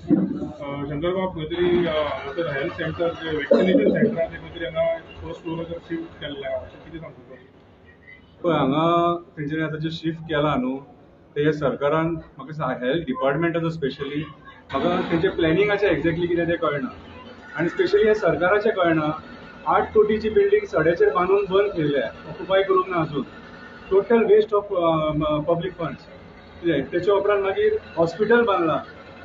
शंकरबाब, खंय तरी हांगासर हेल्थ सेंटर जे वॅक्सिनेशन सेंटर आहा ते खंय तरी हांगा फर्स्ट फ्लोराचेर शिफ्ट केल्लें आहा, अशें कितें सांगता? पळय, हांगा तेंच्यांनी आतां जें शिफ्ट केलां न्हू तें सरकारान म्हाका दिसता हेल्थ डिपार्टमेंटाचो स्पेशली म्हाका तेंचे प्लॅनिंगाचें एक्झॅक्टली कितें तें कळना आनी स्पेशली हें सरकाराचें कळना. 8 कोटीची बिल्डींग सड्याचेर बांदून बंद केल्ल्या, ऑक्युपाय करूंक ना अजून. Total waste of public funds. कितें तेच्या उपरांत मागीर हॉस्पिटल बांदलां,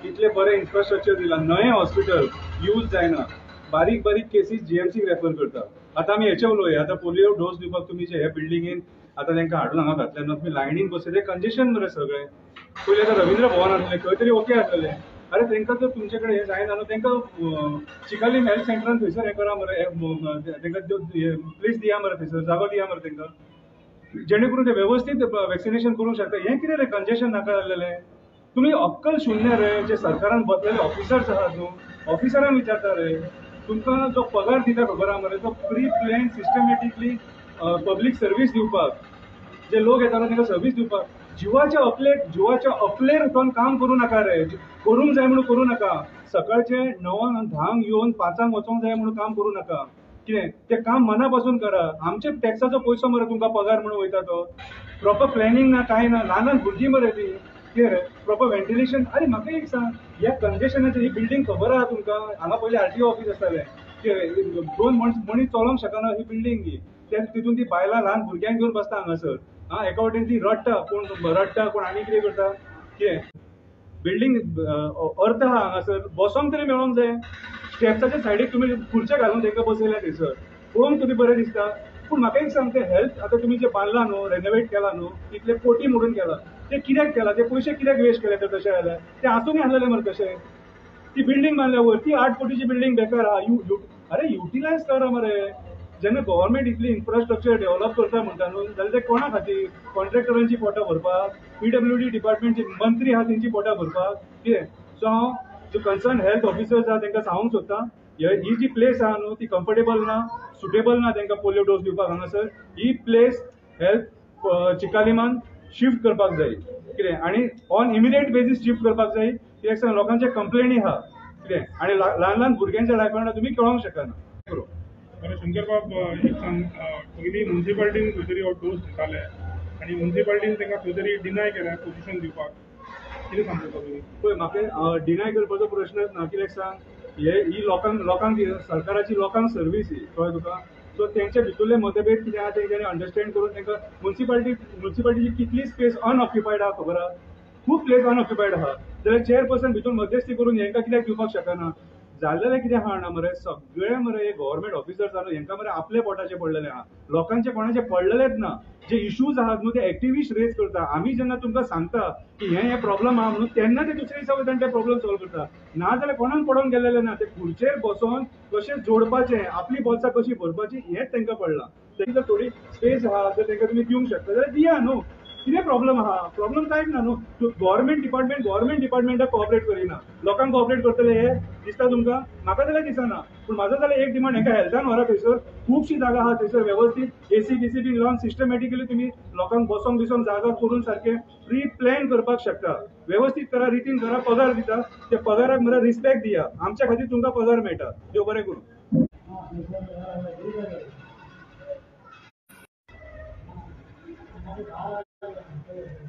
इतलें बरें इन्फ्रास्ट्रक्चर दिलां, नवें हॉस्पिटल यूज जायना, बारीक बारीक केसीस जीएमसीक रेफर करता. आतां आमी हेचे उलोवया, आतां पोलियो डोस दिवपाक तुमी जे हे बिल्डिंगेन आतां तांकां हाडून हांगा घातले ना, तुमी लायनीन बसयले, कंजेशन मरे सगळें. पयलीं आतां रवींद्र भवन आसलें खंय तरी ओके आसलें. अरे तांकां जर तुमचे कडेन हें जायना न्हू तांकां चिकालीम हेल्थ सेंटरान थंयसर हें करा मरे, तांकां प्लेस दिया मरे, थंयसर जागो दिया मरे तांकां, जेणे करून ते वेवस्थीत वॅक्सिनेशन करूंक शकता. हें कितें रे कंजेशन नाका जाल्लें? तुमी अक्कल शुन्य रे, जे सरकारान बसलेले ऑफिसर्स आसात न्हू, ऑफिसरांक विचारता रे, तुमकां जो पगार दिता खबर आहा मरे, तो pre plan systematically public service दिवपाक, जे लोक येतालो तांकां सर्वीस दिवपाक. जिवाच्या अकलेर उठोन काम करूं नाका रे, करूंक जाय म्हणून करूं नाका. सकाळचे 9 धांक येवन 5 वचोंक जाय म्हणून काम करूं नाका. कितें तें काम मना पासून करा. आमचे टॅक्साचो पयसो मरे तुमकां पगार म्हणून वयता तो. प्रॉपर प्लॅनिंग ना, कांय ना, ल्हान ल्हान भुरगीं मरे ती. कितें रे प्रॉपर व्हेंटिलेशन. आरे म्हाका एक सांग, ह्या कंजेशनाची ही बिल्डींग खबर आहा तुमकां? हांगा पयलीं आरटीओ ऑफीस आसतालें, दोन मनीस चलोवंक शकना ही बिल्डींग ही. तितून ती बायलां ल्हान भुरग्यांक घेवन बसता हांगासर. आं, एका वटेन ती रडटा, कोण रडटा, कोण आनी कितें करता. कितें बिल्डींग अर्थ आहा हांगासर, बसोंक तरी मेळोंक जाय. स्टेप्साच्या सायडीक तुमी खुर्चे घालून तांकां बसयल्या थंयसर, पळोवंक तरी बरें दिसता. पूण म्हाका एक सांग, तें हेल्थ आतां तुमी जें बांदलां न्हू, रेनोवेट केलां न्हू, इतले कोटी मोडून केलां, तें कित्याक केलां? ते पयशे कित्याक वेस्ट केले तर तशें जाल्यार? तें आसूनय आसलेलें मरे तशें. ती बिल्डींग बांदल्या वयर, ती 8 कोटीची बिल्डींग बेकार आहा. अरे युटिलायज करा मरे. जेन्ना गव्हर्मेंट इतली इन्फ्रास्ट्रक्चर डेव्हलप करता म्हणटा न्हू, जाल्यार ते कोणा खातीर? कॉन्ट्रॅक्टरांची पोटां भरपाक, पीडब्ल्यूडी डिपार्टमेंटचे मंत्री आहा तेंची पोटां भरपाक. कितें? सो हांव जो कन्सर्न हेल्थ ऑफिसर्स आहा तांकां सांगूंक सोदता, ही जी प्लेस आहा न्हू ती कम्फर्टेबल ना, सुटेबल ना तांकां पोलियो डोस दिवपाक हांगासर. ही प्लेस हेल्थ चिकालीमान शिफ्ट करपाक जाय. कितें? आनी ऑन इमिडिएट बेजीस शिफ्ट करपाक जाय. कित्याक सांग, लोकांचे कंप्लेनी आहा. कितें? आनी ल्हान ल्हान भुरग्यांच्या लायफान तुमी खेळोंक शकना. बरें शंकरबाब, एक सांग, पयलीं मुन्सिपालिटीन खंय तरी हो डोस दिताले आनी मुन्सिपालिटीन तांकां खंय तरी डिनाय केल्या पोजिशन दिवपाक, कितें सांगता तुमी? पळय, म्हाका डिनाय करपाचो प्रश्नच ना. कित्याक सांग, ही लोकांक लोकांक सरकाराची लोकांक सर्वीस ही, कळ्ळें तुका? सो तेंचे भितरले मतभेद कितें आहा तेंच्यांनी अंडरस्टँड करून तांकां मुन्सिपालिटीची कितली स्पेस अनऑक्युपायड आहा खबर आहा, खूब प्लेस अनऑक्युपायड आहा. जाल्यार चेअरपर्सन भितर मध्यस्थी करून हेंकां कित्याक दिवपाक शकना? जाल्लें कितें आहा जाणा मरे, सगळे मरे हे गव्हर्मेंट ऑफिसर्स आहा न्हू, हेंकां मरे आपले पोटाचें पडलेलें आहा, लोकांचें कोणाचें पडलेलेंच ना. जे इश्यूज आहात न्हू ते एक्टिविस्ट रेज करता. आमी जेन्ना तुमकां सांगता की हें हें प्रॉब्लम आहा म्हणून, तेन्ना ते दुसरे दिसा वयता आनी ते प्रॉब्लम सॉल्व करता. ना जाल्यार कोणाक पडोन गेल्लेलें ना. ते खुर्चेर बसोन कशें जोडपाचें, आपली बोल्सां कशी भरपाची हेंच तांकां पडलां. तेंकां जर थोडी स्पेस आहा जर तांकां तुमी दिवंक शकता जाल्यार दिया न्हू. कितें प्रॉब्लम आहा? प्रॉब्लम कांयच ना न्हू. गव्हर्मेंट डिपार्टमेंट गव्हर्मेंट डिपार्टमेंटाक कॉपरेट करिना, लोकांक कॉपरेट करतले हे दिसता तुमकां? म्हाका जाल्यार दिसना. पूण म्हाजो जाल्यार एक डिमांड, हेंकां हेल्थान व्हरा, थंयसर खुबशी जागा आहा, थंयसर वेवस्थीत एसी बीसी बी लावन सिस्टमॅटिकली तुमी लोकांक बसोंक बिसोंक जागा करून सारकें प्री प्लॅन करपाक शकता. वेवस्थीत करा, रितीन करा, पगार दिता त्या पगाराक मरे रिस्पेक्ट दिया. आमच्या खातीर तुमकां पगार मेळटा. देव बरें करूं. Thank you.